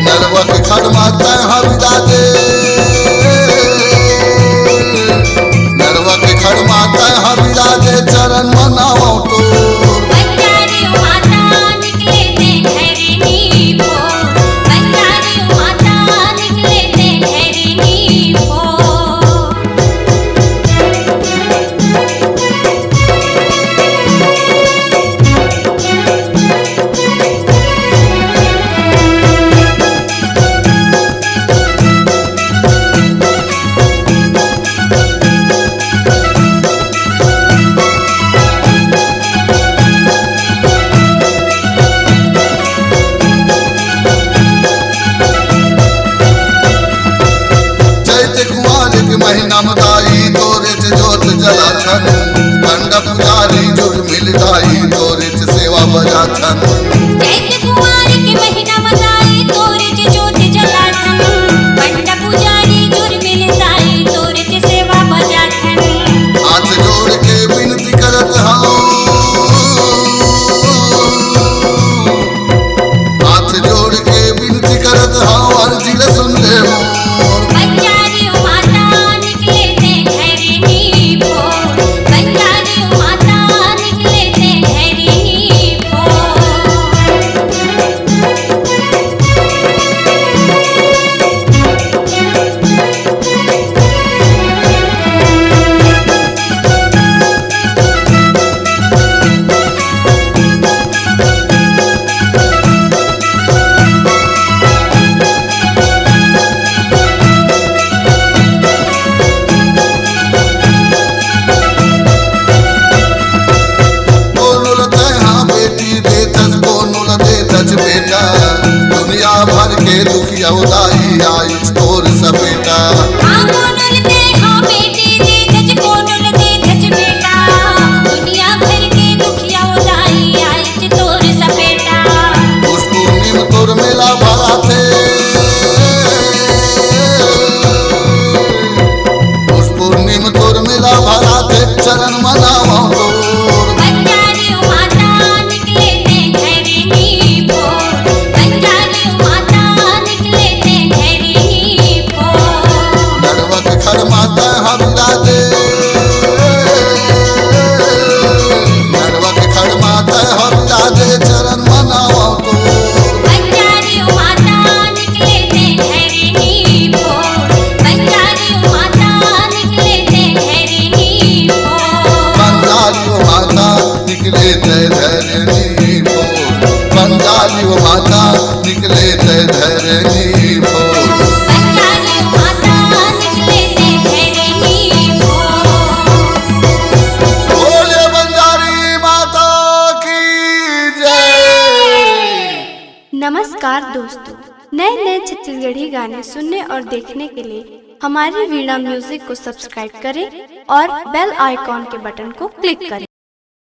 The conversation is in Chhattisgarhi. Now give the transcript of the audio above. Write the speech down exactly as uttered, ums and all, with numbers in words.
नरवा के खड़ म तैं हा बिराजे, नरवा के खड़ म तैं हा बिराजे, चरण मनावं तोर। बंजारी माता निकले ते धरनी पो, बंजारी माता निकले ते धरनी पो। चैत कुंवार के महीना म दाई तोरेच जोत जलाथन, पंडा पुजारी जुड़ मिल दाई तोरेच सेवा बजाथन। चैत कुंवार के महीना म दाई तोरेच जोत जलाथन, पंडा पुजारी जुड़ मिल दाई तोरेच सेवा बजाथन। हाथ जोड़ के विनती करत हंव, हाथ जोड़ के विनती करत हंव, अर्जी ल सुन ले मोर। बंजारी माता निकले ते धरनी पो, बंजारी माता निकले ते धरनी पो। कोनो ल तैं हा बेटी देथस, कोनो ल देथस बेटा, दुनिया भर के दुखिया उदाई आइच तोर सपेटा। हाँ, कोनो ल तैं हा बेटी देथस, कोनो ल देथस बेटा, दुनिया भर के दुखिया उदाई आइच तोर सपेटा। पुस पूर्णिम तोर मेला भराथे, पुस पूर्णिम तोर मेला भराथे, चरण मनावं तोर। बंजारी माता निकले ते धरनी पो, बंजारी माता निकले ते धरनी पो। नरवा के खड़ म तैं हा बिराजे, नरवा के खड़ म तैं हा बिराजे, चरण मनावं तोर। बंजारी माता निकले ते धरनी पो, बंजारी माता निकले ते धरनी पो। बंजारी माता निकले ते धरनी पो, बंजारी माता निकले ते धरनी पो। बंजारी माता निकले ते धरनी पो। बोले बंजारी माता की जय। नमस्कार दोस्तों, नए नए छत्तीसगढ़ी गाने सुनने और देखने के लिए हमारी वीणा म्यूजिक को सब्सक्राइब करें और बेल आइकॉन के बटन को क्लिक करें।